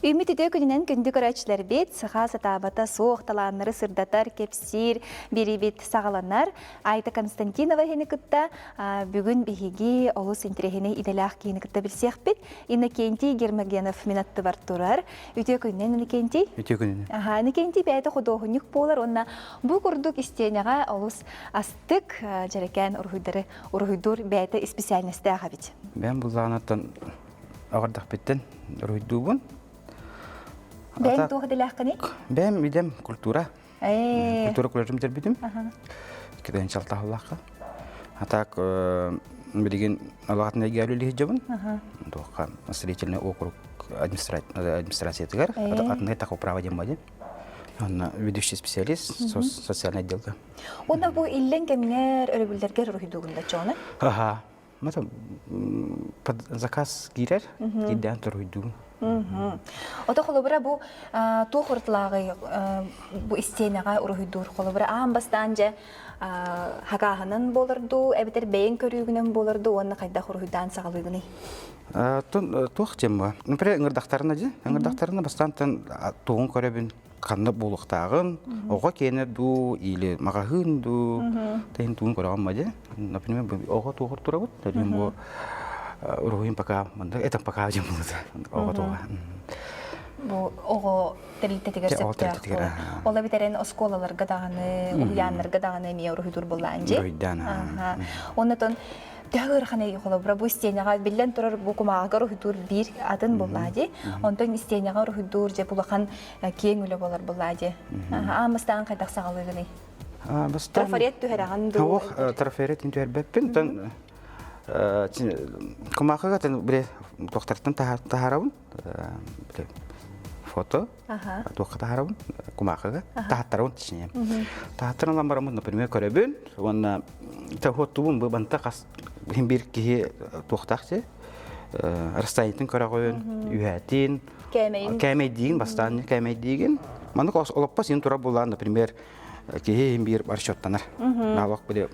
Үүммүт үтүө күнүнэн күндү көрөөччүлэрбит, саха сатаабата суох талааннары сырдатар, кэпсиир биэриибит саҕаланар. Айта Константинова иһини кытта бүгүн биһиги олус интэриэһинэй идэлээх киһини кытта билсиэхпит. Иннокентий Гермогенов мин аттыбар турар. Үтүө күнүнэн, Иннокентий. Үтүө күнүнэн. Аха, Иннокентий бэйэтэ худуоһунньук буолар уонна бу курдук истиэнэҕэ олус астык дьэрэкээн уруһуйдары уруһуйдуур бэйэтэ исписээлинэстээх эбит. Бэйэм буллаҕынаттан Аҕардахпыттан уруһуйдуубун. Бэйэҥ туох идэлээххиний? Бэйэм идэм культура. Культура колледжым бүтэрбитим. Китайын чалтаһыллаахха. А так билигин алаатын эйгэлүү лиһдьабын. Туохха строительный округ администрациятыгар атынай такого права диэн бадин. Онно ведущий специалист социальный отделга. Онно бу иллен кэмҥэр өрөбүллэргэр уруһуйдуугун да чоҕуна? Аха. Мата под заказ киирэр, киирдээн туруйдуун. Ото холобура бу туох уратылааҕый бу истиэнэҕэ уруһуйдуур холобура аан бастаан дьэ хакааһынан буолар дуу эбэтэр бэйэҥ көрүүгүнэн буолар дуу уонна хайдах уруһуйдаан саҕалыыгыный? Туох диэн бу? Например, ыҥырдахтарына дьэ, ыҥырдахтарына бастаан тугун көрөбүн, ханна буолуохтааҕын, оҕо киэнэ дуу или маҕаһыын дуу, тайын тугун көрөҕүн ма дьэ. Например, оҕо туоҕар турабыт, тайын бу уруһуйун пока это пока дьэ булута оҕо туоҕа. Бу оҕо тэрилтэтигэр сөптөөх. Ол эбитэрин оскуолаларга даҕаны, уһуйааннарга даҕаны эмиэ уруһуйдуур буоллаан дьи. Уруһуйдаан. Оннотон төһө ыарахан эйгэ холобура бу истиэнэҕэ биллэн турар бу кумааҕыга уруһуйдуур биир атын буоллаа дии. Онтон истиэнэҕэ уруһуйдуур дьэ улахан киэҥ үлэ буолар буоллаа дии. Аан бастаан хайдах саҕалыыгыный? Бастаан Трафарет түһэрэҕин дуу? Ох, трафарет түһэрбэппин. Тон кумаахыга тэн биле туохтартан таһаарабын. Биле фото туохха таһаарабын кумаахыга таһаттарабын точнее. Таһаттаран ылан бараммын, например, көрөбүн уонна тахуоттубун бу банта хас биир киһи туохтаах же расстояниетын көрөҕүн, үһээтин, кээмэйдиигин, бастаан кээмэйдиигин. Маннык олоппос иин тура булаан, например, киһи иһин биир расчеттанар. Наалок били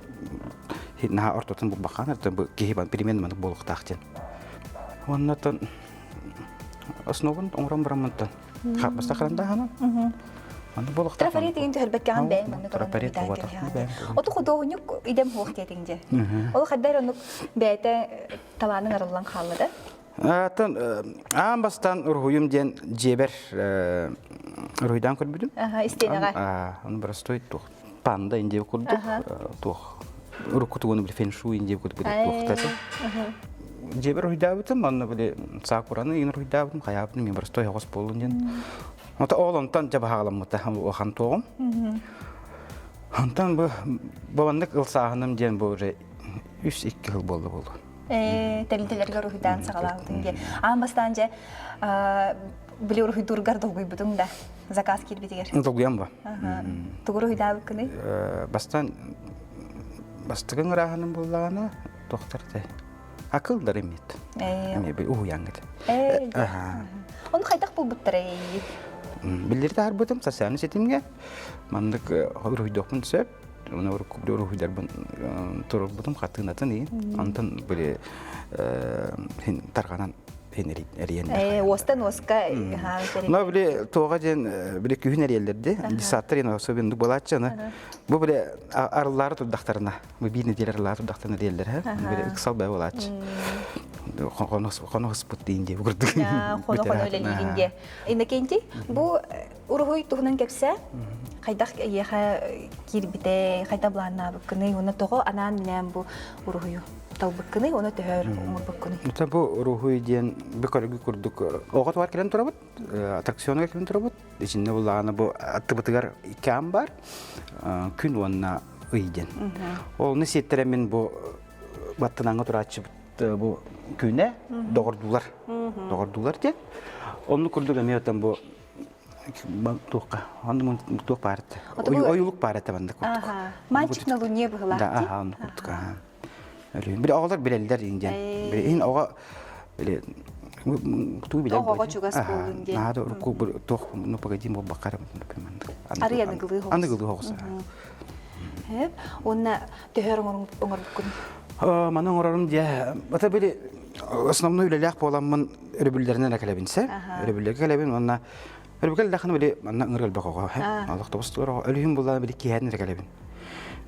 наһаа ортотун булбахаан, киһи перемен маннык буолуохтаах диэн. Оннотон основун оҥорон бараммынтан Бастакы харандааһына. Маннык буолуохтаах. Трафарет игин түһэрбэккэҕин бэйэҥ маннык Трафарет буолбатах. Оту худуоһунньук идэм суох диэтиҥ дьэ. Ол хайдар оннук бэйэтэ талаанын арыллан хаалла да? Атын аан бастаан уруһуйум диэн дьиэбэр уруһуйдаан көрбүтүм. Истиэнэҕэ. Ону простой туох панда индия курдук туох урукку тугуну били фэншуй индия курдук туохта Дьиэбэр уруһуйдаабытым, онно били саакураны иин уруһуйдаабытым, хайаабытым, мен простой оҕус буоллун диэн. Ото ол онтон дьэ баһаҕаламмыта улахан туоҕум. Онтон бу бу ылсааһыным диэн бу уже үс-икки сыл буолла буолуо. Тэрилтэлэргэ уруһуйдаан саҕалаабытым диэн. Аан бастаан дьэ били уруһуйдуургар долгуйбутуҥ да заказ киирбитигэр. Долгуйан ба. Тугу уруһуйдаабыккыный? Бастаан бастакы ырааһыным буоллаҕына тохтор Акылдар эмиэт. Эмиэ уһуйааҥҥыт. Ону хайдах булбуттара Биллери таһарбытым социальный ситимҥэ. Маннык уруһуйдуохпун сөп. Уну уруһуйдарбын турурбутум хатыынатын иин. Онтон били тарҕанан эрийэн Уостан уоска Но били туоға диэн били күһүн эрийэллэрди. Десаттар ен особенно буолааччы Бу били арыллаары турдахтарына Бу биир нэдиэлэ арыллаары турдахтарына диэллэр һэ. Били ыксал баа буолааччы. Хоно-хоспут диин диэ курдук. Хоно-хоно үлэлиигин диэ. Иннокентий, бу уруһуй туһунан кэпсээ. Хайдах эйиэхэ киирбитэ, хайдах былааннаабыккыный, уонна тоҕо анаан-минээн бу уруһуйу талбыккыный, уонна төһөр оҥорбуккунуй? Бу уруһуй диэн бу көрүгү курдук оҕо тугар кэлэн турабыт, аттракционга кэлэн турабыт. Итиннэ буллаҕына бу аттыбытыгар икки аан бар, күн уонна ый диэн. Олну сиэттэрэммин бу баттынаҥҥа турааччыбыт бу күнэ доҕордуулар. Доҕордуулар диэн. Онну курдук эмиэ отон бу туохха онну туох баар этэ. Ойулук баар этэ маннык курдук. Мальчик на луне быһылаах. Да, аха, онну курдук. Били оҕолор билэллэр иин диэн. Били иин оҕо били туу билэр Оҕоҕо чугас буолун диэн. Наада урукку туох ну погоди буолбакка Арый аныгылыы хоҕус. Аныгылыы хоҕус. Уонна төһөр оҥорбуккун? Маны оҥорорум дьэ. Ата били основной үлэлээх буоламмын өрөбүллэринэн эрэ кэлэбин сэ. Өрөбүллэргэ кэлэбин уонна өрөбүлгэ элдэххинэ били манна ыҥырыы элбэх оҕо олох тобустугар оҕо өлүһүн буллаҕына били киэһэтин эрэ кэлэбин.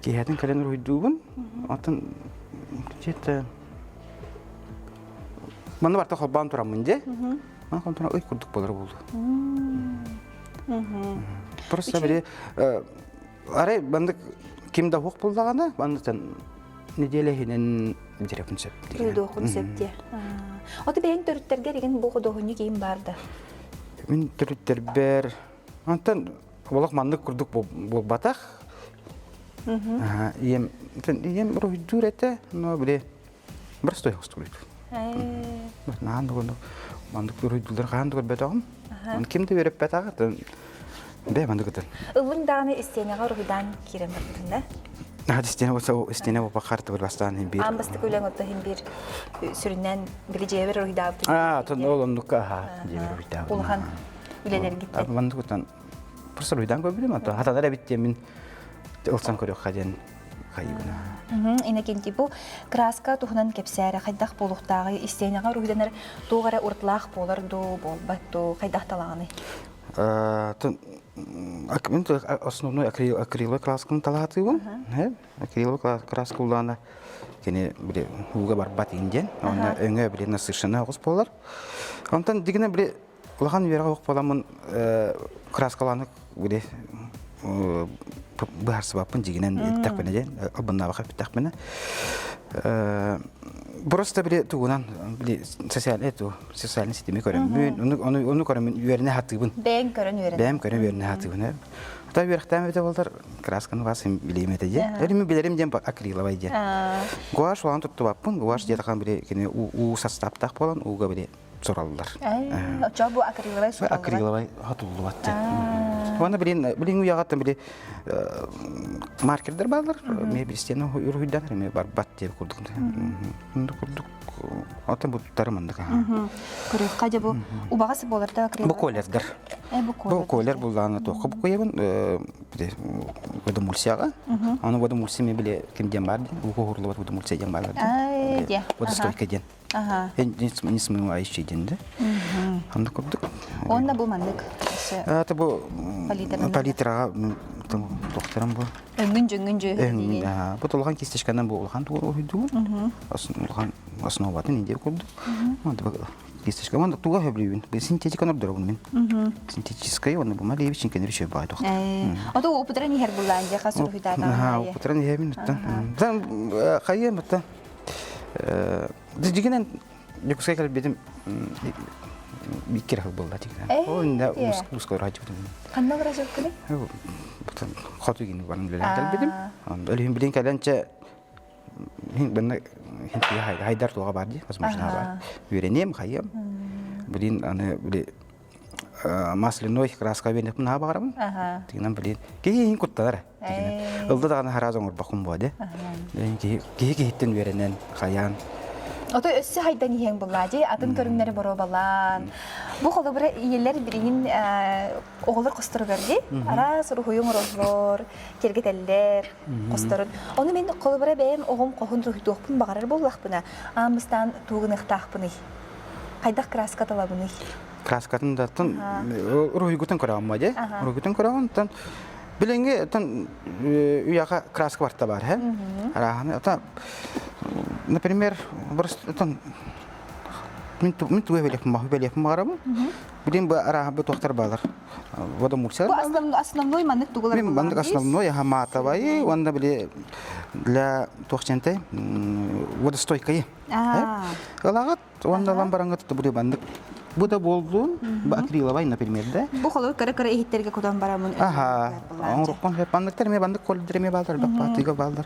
Киэһэтин кэлэн уруһуйдуубун. Оттон где-то манна барта холбоон тураммын дьэ. Манна холбоон туран ый курдук буолар буолуо. Просто били арай маннык ким да суох буоллаҕына манныктан неделя иһинэн дьирэпин сөп Уйдуохун сөп диэ. Ото бэйэҥ төрүттэргэр игин бу худуоһунньук иим баар да? Мин төрүттэрбэр онтон олох маннык курдук буолбатах. Ийэм ийэм уруһуйдуур этэ, но били Простой устуруйт. Наан дугуну мандык уруйдулар хаан көрбөтөҕүм. Ким да үөрэппэтэҕэ бээ мандык ытын. Ыллыҥ даҕаны истиэнэҕэ уруһуйдаан киирэн барбытын да? Аа истиэнэ болса истиэнэ боппахар тыбыр бастаан хин биир. Аан бастакы үлэҥ отто хин биир сүрүннээн били дьиэбэр уруһуйдаабытын. Аа тон ол оннукка аха дьиэбэр уруһуйдаабытым. Улахан үлэлэргиттэн. Мандык утан просто уруһуйдаан көрбүтүм ото хатанар эбит диэн мин ылсан көрүөххэ диэн хайыбына. Иннокентий, бу краска туһунан кэпсээрэ хайдах буолуохтааҕый? Истиэнэҕэ уруһуйданар туох эрэ уратылаах буолар дуу, буолбат дуу, хайдах талаҕыный? Мин основной акриловый красканы талаатыыбын. Акриловый краска улаана кини били ууга барбат иин диэн. Онно өҥө били насыщенный оҕус буолар. Онтон дигинэ били Улахан үөрэҕэ суох буоламмын краскалааны били быһаарсыбаппын дьигинэн эттэхпинэ диэн албыннаабакка эппиттэхпинэ просто били тугунан били социальный эту социальный ситими көрөммүн ону ону ону көрөммүн үөрэнэ сатыыбын бэйэҥ көрөн үөрэнэ бэйэм көрөн үөрэнэ сатыыбын Ата үөрэхтээн эбитэ буоллар красканы бас билиим этэ диэн. Эми билэрим диэн акриловай диэн. Гуашь улахан туттубаппын. Гуашь диэтэххэ били кини уу састааптаах буолан ууга били сураллар. Оччо бу акриловай сураллыбат. Акриловай хатыллыбат диэн. Уонна билин билин уйаҕаттан били маркердер баалар. Ме билистиэн уруһуйдан эми барбат диэн курдук. Курдук Оттон бу туттарым мандык. Көрүөххэ дьэ бу убаҕас буолар да акриловай. Бу колердар. Бу колер буллаҕына туохха букуйабын водомульсияҕа. Аны водомульсия мен биле ким диэн бар диэн, уку уһурлубат водомульсия диэн баалар диэн. Водостойка диэн. Не смывающий диэн да. Анда курдук. Онно бу маннык. Это бу палитраға тохтором бу. Өҥүн дьүҥүн дьүһүн. Бу толған кисточканан бу улахан уһуйдугун. Улахан основатын иде курдук. Кисточка манда туга хөблүүбүн. Синтетиканы ордоробун мин. Синтетическай онно бу малевич кенер үчүгэй баай тохтор. Ото опутран иһэр буллаан же хас уруһуйдаатаҕын. Опутран иһэбин оттон. Дан хайыам оттон. Дьигинэн Дьокуускай кэлбитим икки хыл буолла дигинэн. Ол инде ууска ураачыбытым. Ханна ураачыбыккыный? Хоту гини баран үлэлээн кэлбитим. Өлүһүн билин кэлэнчэ хин хин хайдар туоға бар ди, возможно бар. Үөрением, хайыам. Блин, аны били масляной краска бернеппин наһаа баҕарабын. Тигинэн блин киһи иһин куттанар. Тигинэн. Ылда даҕаны хараас оҥорбоккун буо де. Киһи киһи киһиттэн үөрэнэн, хайаан. Ото өссө хайдан иһиэҥ буллаа дии, атын көрүҥнэри боруобалаан. Бу холобура ийэлэр билигин оҕолор хосторугар дии, араас уруһуйу оҥороллор, киэргэтэллэр хосторун. Ону мин холобура бэйэм оҕом хоһун уруһуйдуохпун баҕарар буоллахпына, аан бастаан тугу гыныахтаахпыный? Хайдах краска талабыный? Краскатын да тон уруһуйгутун көрөҕүн дии. Уруһуйгутун көрөҕүн тон билиҥҥи тон үйэҕэ краска барта бар һэ. Арааһаны ата например тон мин мин тугу бэлиэппин баҕа бэлиэппин баҕарабын. Билин бу арааһа бу туохтар баалар. Водомульсер. Бу основной маннык тугулар Мин маннык основной аха матовай уонна били для туохчентай водостойкайы. Ылаҕыт Уонна ылан бараҥҥыт бу маннык бу да буоллун, бу акриловай, например, да. Бу холобур кыра-кыра иһиттэргэ кутан бараммын. Аха, оҥоруккун хөп. Манныктар эмиэ баннык колледер эмиэ бааллар, баппаатыга бааллар.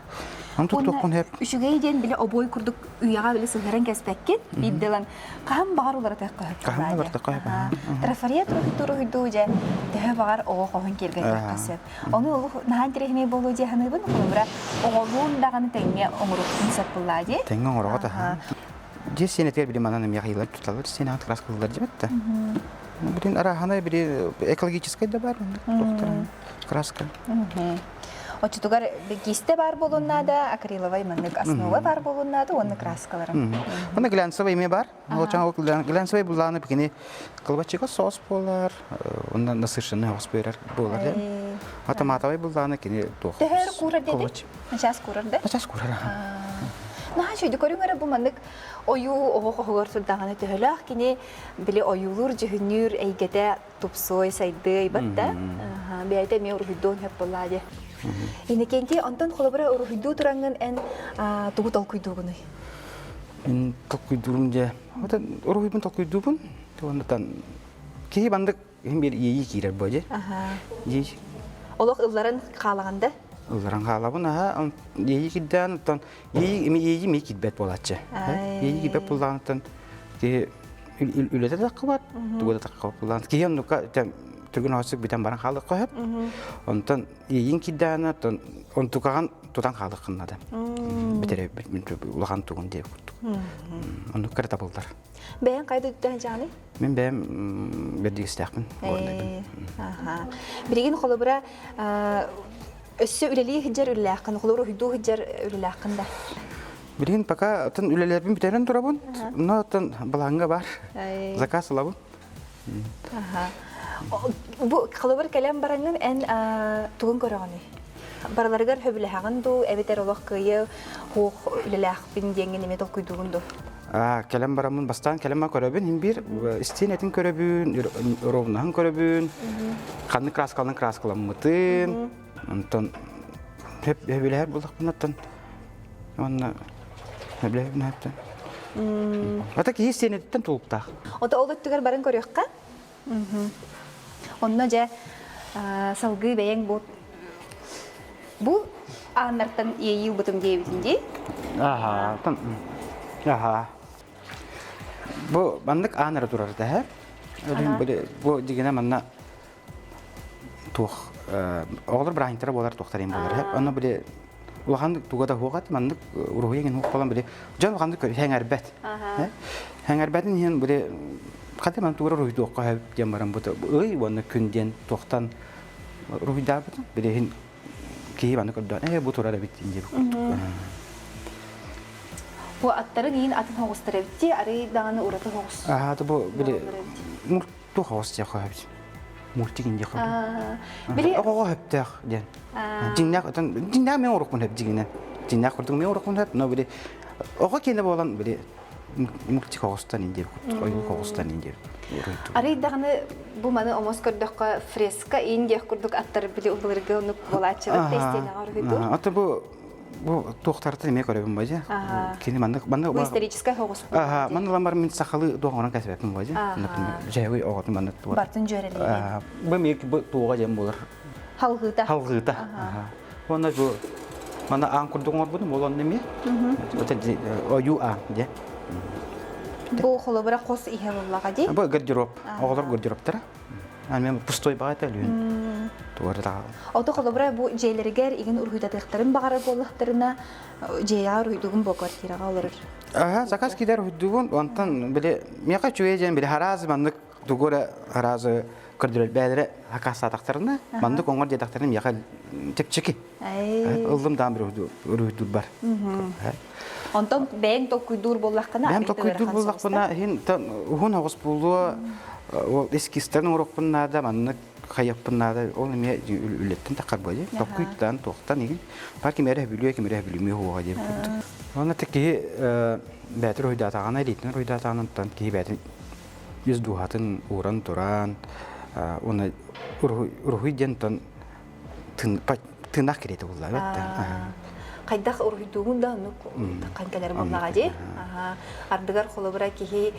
Оны туттуоххун хөп. Үчүгэй диэн били обуой курдук үйэҕэ били сыһыаран кэспэккин, биирдэ ылан хаһан баҕар уларытыахха хөп. Хаһан уларытыахха хөп. Трафарет уруһуйдуу дьэ төһө баҕар оҕо хоһун киэргэтиэххэ сөп. Ону олус наһаа интэриэһинэй буолуо дии саныыбын. Холобура, оҕолуун даҕаны тэҥҥэ оҥоруохпун сөп буоллаа дии. Тэҥҥэ оҥороҕут аха. Дьиэ сиэнэтигэр били манан эмиэ хайыылар туталлар, сиэнэҕэ краскалыыллар дьэбэт да. Блин, арааһана били экологическай да бар, доктор, краска. Оччотугар киистэ баар буолуон наада, акриловай маннык основа баар буолуон наада уонна краскаларым. Уонна глянцевый эмиэ бар. Ол глянцевый буллааны бикини кылбаччыга соус буолар, уонна насыщенный соус буолар буолар. Автоматовый буллааны кини туох. Төһөр куурар деді? Начаас куурар да? Начаас куурар. Наһаа үчүгэй көрүҥ эрэ бу маннык ойуу оҕо хоһугар турдаҕына төһөлөөх кини били ойуулуур дьүһүннүүр эйгэтэ тупсуой, сайдыай батта. Бэйэтэ эмиэ уруһуйдуон сөп буоллаа дии. Иннокентий, онтон холобура уруһуйдуу тураҥҥын эн тугу толкуйдуугунуй? Мин толкуйдуурум дьэ. Отон уруһуйбун толкуйдуубун. Онтон киһи бандык иһин биир иэйии киирэр бу дьэ. Иэйии. Олох ылларан хаалаҕын да? Ылларан хаалабын, аха. Иэйии кирдээн, оттон иэйии иэйии эмиэ киирбэт буолааччы. Иэйии киирбэт буоллаҕыттан киһи үлэтэ да таххыбат, тугу да таххыбат буоллаҕын. Киһи оннукка түргэн оһосук бүтэн баран хаалыахха сөп. Онтон иэйиин киирдэҕинэ, оттон онтукаҕын тутан хаалыаххын наада. Бүтэрэ улахан тугун диэбит курдук. Оннук кэрэ табыллар. Бэйэҥ хайда үттээн дьааны? Мин бэйэм бэрдигэстээхпин, горнайбын. Билигин холобура өссө үлэлии сылдьар үлэлээххин, холобура уһуйдуу сылдьар үлэлээххин да? Билигин пока атын үлэлэрбин бүтэрэн турабын. Но атын балаһаҥҥа бар. Заказ ылабын. Бу холобур кэлэн бараҥҥын эн тугун көрөҕүнүй? Барыларыгар сөбүлэһэҕин дуу, эбэтэр олох кыайы хуох үлэлээхпин диэҥҥин эмиэ толкуйдуугун дуу? Кэлэн бараммын бастаан кэлэн көрөбүн иһин биир истиэнэтин көрөбүн, ровноһын көрөбүн, ханнык краскаларын краскаламмытын, онтон сөбүлэһэр буоллахпына уонна сөбүлэһэбин сөптөн. Ата киһи истиэнэтиттэн тулуктаах. Ото ол өттүгэр баран көрүөххэ. Онно дьэ салгыы бэйэҥ бу бу ааннартан иэйии ылбытым диэбитин дии. Аха, аха. Бу маннык аан эрэ турар да, бу дигинэ манна туох оҕолор бырааһынньыктара буолар туохтар иһин буолар. Онно били улахан туга да суох маннык уруһуй эҥин суох буолан били дьон улаханнык хэҥэрбэт. Хэҥэрбэтин иһин били хата ман тугу уруһуйдуохха сөп диэн баран бу ый уонна күн диэн туохтан уруһуйдаабытым били иһин киһи маны көрдөөн ээ бу турар эбит диэн курдук. Бу аттарын иин атын хоҕустар эбит дии, арый даҕаны ураты хоҕус. Аха, бу били туох оҕус диэх эбит мультик диэх Били оҕоҕо сөптөөх диэн дьиҥнээх отон дьиҥнээх мен урукпун сөп дьиҥинэн дьиҥнээх курдук мен урукпун сөп но били оҕо киэнэ буолан били мультик оҕустан ин диэбит курдук ойуу оҕустан ин диэбит Арый даҕаны бу маны омос көрдөххө фреска ин диэх курдук аттар били былыргы оннук буолааччылар тестиэнэҕэ уруһуйдуур. Ата бу бу туохтартан эмиэ көрөбүн бадьа. Кини маннык маннык Бу историческай хоҕус. Аха, манна ламар мин сахалыы туох оҥорон кэсэбэппин бадьа. Например, дьайгый оҕотун маннык туох. Бартын дьүөрэлиир. Бу эмиэ бу туоҕа диэн буолар. Халҕыыта. Халҕыыта. Уонна бу манна аан курдук оҥорбутум, ол онно эмиэ. Ойуу аан диэн. Бу холобура хос иһэ буоллаҕа дии. Бу гардероб. Оҕолор гардеробтара. Мен пустой баҕайта өлүөн. Тугары таҕал. Ото холобура бу дьиэлэригэр игин уруһуйдатыахтарын баҕарар буоллахтарына дьиэҕэ уруһуйдугун бу квартираҕа олорор. Аха, заказ киирэр уруһуйдугун. Онтон били миэхэ үчүгэй диэн били харазы маннык тугу эрэ харазы көрдөрөр бээлэрэ хакаастаатахтарына маннык оҥор диэтэхтэринэ миэхэ чэпчэки. Ыллым даан бир уруһуйдуурбар. Онтон бэйэҥ толкуйдуур буоллаххына, Бэйэм толкуйдуур буоллахпына, иһин уһун оҕус буолуо, ол эскизтэрин оҥоруохпун наада, маннык хайыахпын наада, ол эмиэ үлэттэн таххар буолуо. Толкуйтан, туохтан игин. Бар ким эрэ бүлүө, ким эрэ бүлүмүө хуоҕа диэн курдук. Уонна киһи бэйэтин уруһуйдаатаҕына, илиитинэн уруһуйдаатаҕына, онтон киһи бэйэтин ис дууһатын ууран туран, уонна уруһуй диэн онтон тыыннаах кэриэтэ буолла эбит Хайдах уруһуйдуугун да оннук таххан кэлэр буоллаҕа дии. Ардыгар холобура киһи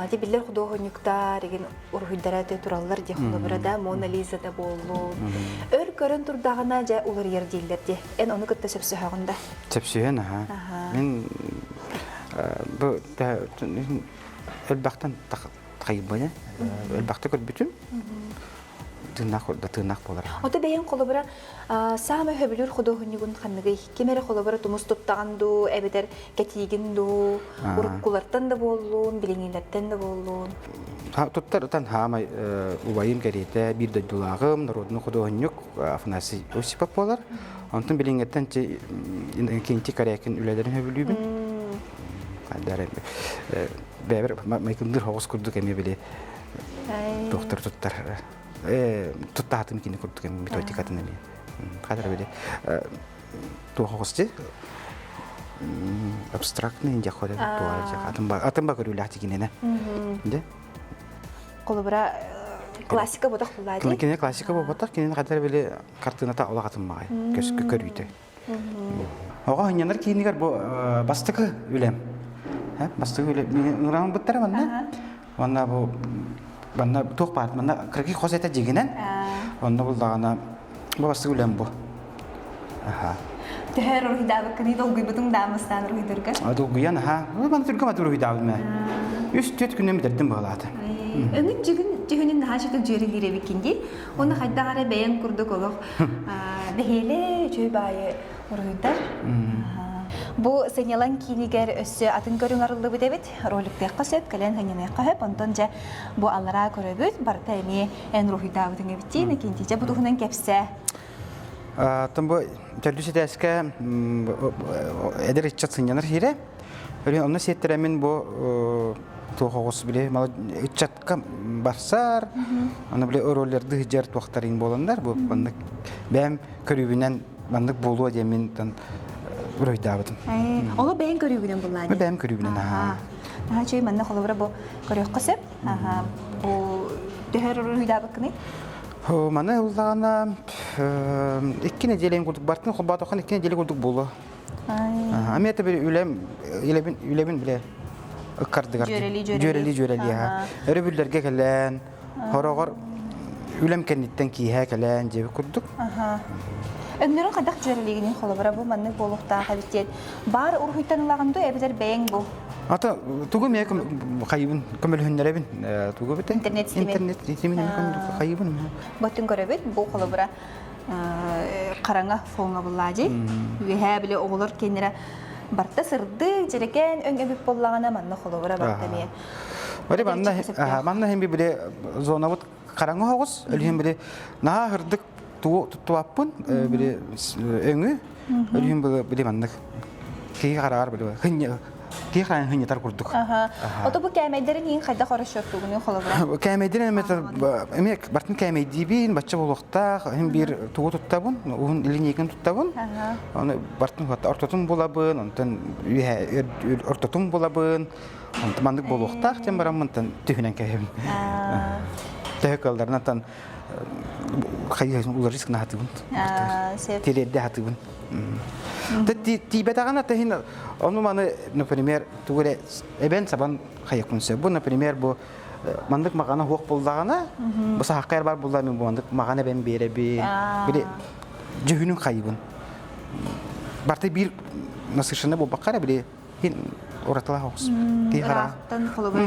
ти биллэр худуоһунньуктар игин уруһуйдара те тураллар дии холобура да Мона Лиза да буоллун. Өр көрөн турдаҕына дьэ уларыйар дииллэр дии. Эн ону кытта сөпсөһөҕүн да? Сөпсөһөн аха. Мин бу элбэхтэн хайбыны элбэхтэ көрбүтүм. Тыыннаах да тыыннаах буолар. Ото бэйэҥ холобура саамай сөбүлүүр худуоһунньугун ханныгый? Ким эрэ холобура тумус туттаҕын дуу, эбэтэр кэтиигин дуу, уруккулартан да буоллун, билиҥҥилэртэн да буоллун? Туттар ытан хаамай убайым кэриэтэ биир дойдулааҕым, народный худуоһунньук Афанасий Осипов буолар. Онтон билиҥҥиттэн Иннокентий Корякин үлэлэрин сөбүлүүбүн. Бэйэбэр майгындыыр хоҕус курдук эмиэ били доктор туттар туттаатым кини курдук эми методикатын эмиэ хатар били туох оҕус дии абстрактный индия хода атын ба атын ба көрүүлээх тигинэнэ де Холобура классика ботох булаа дии. Кини классика буолбатах, кинини хатар били картината олох атын көскө көрүүтэ. Оҕо сынньанар киинигэр бу бастакы үлэм. Бастакы үлэ ыҥыран ылбыттара манна. Уонна бу манна туох баар манна кыракый хос этэ дьигинэн. Онно буллаҕына бу бастакы үлэм бу. Аха. Төһө уруһуйдаабыккыный долгуйбутуҥ даамыстаан уруһуйдурга? Долгуйан аха. Маны түргэн аты уруһуйдаабытым ээ. Үс түөрт күнүн бүтэрдим быһалаата. Өҥүн дьүгүн дьүһүнүн наһаа чөтүк дьүөрэлиир эбиккин дии. Уонна хайдах эрэ бэйэҥ курдук олох бэһиэлэ үчүгэй баайы уруһуйдар. Бу сынньалаҥ киинигэр өссө атын көрүҥ арыллыбыт эбит. Роликтыахха сөп, кэлэн сынньаныахха сөп. Онтон дьэ бу аллараа көрөбүт, барыта эмиэ эн уруһуйдаабытыҥ эбит дии. Иннокентий, дьэ бу туһунан кэпсээ. Оттон бу төрдүс этээскэ эдэр ыччат сынньанар сирэ. Онно сиэттэрэммин бу туох оҕус били ыччатка барсар, аны били роллерды сылдьар туохтарыҥ буоланнар бу маннык бэйэм көрүүбүнэн маннык буолуо диэммин уруйдаабытым. Олу бэйэҥ көрүүгүнэн буллаа дии? Бэйэм көрүүбүнэн аhaa. Наһаа үчүгэй манна холобура бу көрүөххэ сөп. Бу төһөр уруйдаабыккыный? Маны ыллаҕына икки нэдиэлэм курдук бартын холбоотоххун икки нэдиэлэ курдук буолуо. Ами это bir үлэм үлэбин үлэбин биле ыккардыгар дьүөрэлии дьүөрэлии аха өрөбүллэргэ кэлэн хороҕор үлэм кэнниттэн киэһэ кэлэн дьиэбит курдук. Өҥнөрүн хайдах дьүөрэлиигиний холобура бу маннык буолуохтаах эбит диэн баар уруһуйтан ылаҕын дуо эбэтэр бэйэҥ бу Ата тугу эмиэ хайыбын көмөлөһүннэрэбин тугу бит интернет ситимин интернет ситимин хайыбын Боттун көрөбүт бу холобура хараҥа фоҥҥа буллаа дии. Үөһээ били оҕолор кэннирэ барта сырдык, дьэрэкээн өҥ эбит буоллаҕына манна холобура барта эмиэ. Бары манна манна хим били зонабыт хараҥа оҕус, өлүһүн били наһаа сырдык туттубаппын били өҥү өлүһүн били били маннык киһи хараҕар били киһи хараҕын хынньатар курдук. Ото бу кээмэйдэрин иин хайдах расчеттуугунуй холобура? Кээмэйдэрин эмиэ бартын кээмэйдиибин, бачча буолуохтаах, иһин биир тугу туттабын, уһун линейканы туттабын. Оны бартын ортотун булабын, онтон үөһэ ортотун булабын, онтон маннык буолуохтаах диэн бараммын түһүнэн кэһэбин. Төһө кыалларынан хайыы уларыс гына хатыбын. Тириэрдэ хатыбын. Тиийбэтэҕинэ тэһин ону маны, например, тугу эрэ эбэн сабан хайыахпын сөп. Бу, например, бу маннык маҕана хуох буллаҕына, бу саһаххайар бар булла мин бу маннык маҕан эбэн биэрэбин. Били дьүһүнүн хайыбын. Барта биир насыщенный буолбакка эрэ били хин уратылаах оҕус. Киһи хараҕа. Ыраахтан холобур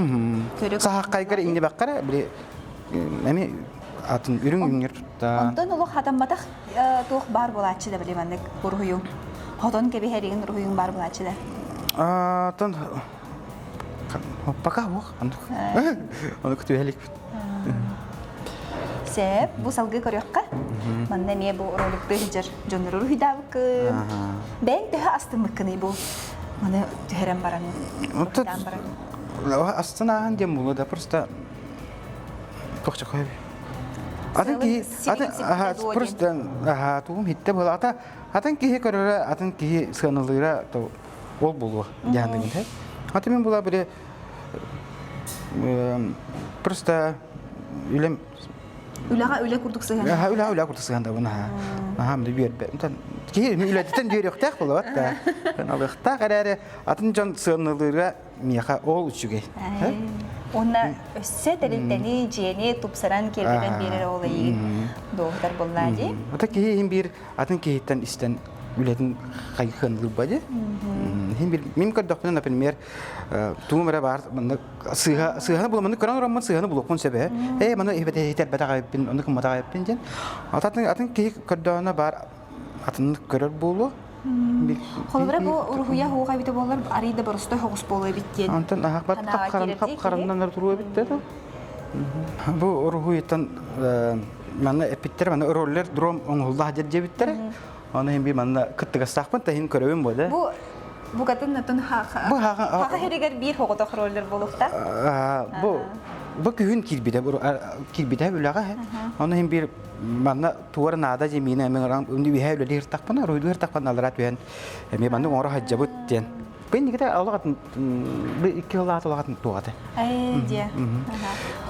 көрө Саһаххайгар иҥнибэккэ эрэ били эми атын үрүҥ үҥнэр тутта. Онтон олох хатамматах туох баар буолааччы да били маннык уруһуйуҥ. Хотон кэбиһэригин уруһуйуҥ баар буолааччы да. Тон пока уох ону күтүһэликпит. Сөп, бу салгыы көрүөххэ. Манна эмиэ бу роликты сылдьар дьоннору уруһуйдаабыккын. Бэйэҥ төһө астыммыккыный бу маны түһэрэн баран, уруһуйдаан баран? Астынааһын диэн буолуо да просто туох чакой Атын киһи атын просто тугум хитте буола ата атын киһи көрөрө атын киһи сыаналыыра то ол буолуо диэханныгын Аты мен була бире просто үлэм Үлэҕэ үлэ курдук сыһыан. Үлэҕэ үлэ курдук сыһыандабын аха. Аха мды биэрбэ. Киһи үлэтиттэн үөрүөхтээх буолабат да. Алыахтаах эрээри атын дьон сыаналыыра миэхэ ол үчүгэй. Уонна өссө тэрилтэни, дьиэни тупсаран киэргэтэн биэрэр ол эйигин дуоһутар буоллаа дии. Ата киһи иһин биир атын киһиттэн истэн. үлэтин хайыхыанылыырба дии. Хин бир мин көрдөхпүнэ, например, тугум эрэ баар маннык сыыһа сыыһаны буламмын көрөн ороммун сыыһаны булуохпун сөп ээ. Ээ маны иһитэрбэтэх эбиппин, ону гымматах эбиппин диэн. Атын атын киһи көрдөҕүнэ баар атыннык көрөр буолуо. Холобура бу уруһуйа хуга эбитэ буоллар арый да боростой хоҕус буолуо эбит диэн. Онтон аһахпат хап-харан хап-хараннан туруо эбит да. Бу уруһуйтан манна эппиттэр манна роллер дром оҥоһуллаах дьэр диэбиттэрэ. Оны хин би манна кыттыгастаахпын таһин көрөбүн бу да. Бу букатын атын хаха хиригэр биир хоҕотох роллер буолуохта. Бу бу күһүн киирбитэ киирбитэ үлэҕэ. Оны хин бир манна туора наада дьимиинэ эмиэ үһэ үлэлиир тахпына уруйдуур тахпына аллара түһэн эмиэ маннык оҥоро сылдьабыт диэн. Бу олох икки сыллаата улахан туоҕата. Ээ диэ.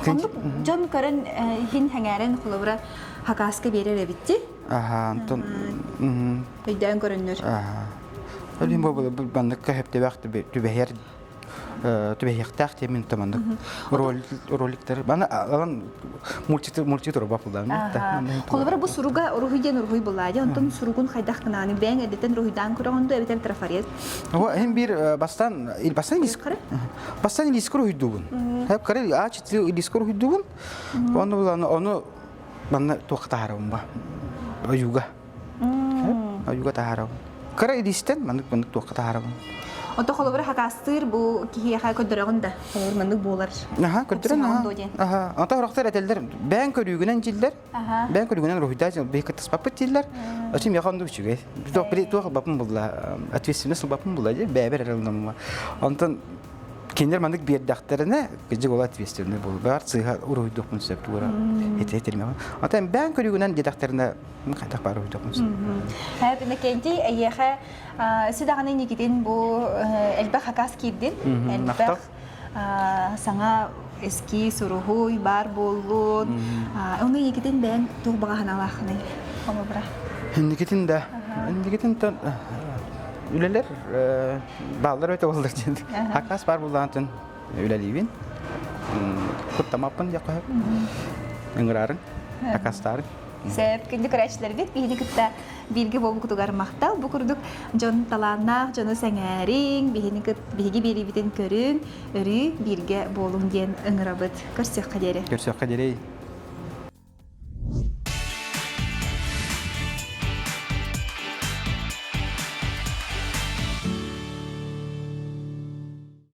Оннук дьон көрөн иһин хэҥээрэн холобура хакааска биэрэр эбитти. Аха, онтон өйдөөн көрөннөр. Аха. Ол бу маннык хөптөбөх түбэһэр түбэһиэхтээх диэн маннык роликтар маны алан мультик мультик туруба булдаан Холобура бу суруга уруһуй диэн уруһуй булаа дии онтон суругун хайдах гынааны бэйэҥ эрдэтэн уруһуйдаан көрөҕүн дуу эбэтэр трафарет О, hem bir бастан бастан бастан илискер уруһуйдуубун. Хеп кары а четыре илискер уруһуйдуубун. Оны булан ону манна туохха таһаарабын ба. Ойууга. Ойууга таһаарабын. Кыра илиистэн маннык маннык туохха таһаарабын. Ото холобура хакастыыр бу киһиэхэ көрдөрөҕүн да холобур маннык буолар. Аха, көрдөрөн аха. Аха. Ото орохтор этэллэр бээн көрүүгүнэн дьиллэр. Бээн көрүүгүнэн уруһуйдаа биһи кыттыспаппыт дииллэр. Очи миэхэ оннук үчүгэй. Туох били туох ылбаппын булла. Ответственность ылбаппын булла дии бэйэбэр эрэ ылынамма. Онтон кинилэр маннык биэрдэхтэринэ кыдьык ол ответственный буолбар сыыһа уруһуйдуохпун сөп туора ити этилмэҕин. Ата бээн көрүүгүнэн диэтэхтэринэ хайдах баар уруһуйдуохпун сөп. Иннокентий эйиэхэ өссө даҕаны инникитин бу элбэх хакас киирдин. Элбэх саҥа эскиз, уруһуй баар буоллун. Ону инникитин бэйэҥ туох баҕа санаалааххыный? Холобура. Инникитин да. Инникитин үлэлэр бааллар өтө боллар диэн. Хакас бар буллаантын үлэлиибин. Куттамаппын диэххэ Ыҥыраарыҥ, хакастаарыҥ. Сөп, күндү көрөөччүлэрбит биһини кытта бииргэ буолбукутугар махтал. Бу курдук дьон талааннаах дьону сэҥээриҥ, биһини кыт биһиги биэриибитин көрүҥ, өрүү бииргэ буолуҥ диэн ыҥырабыт. Көрсүөххэ диэри. Көрсүөххэ диэри.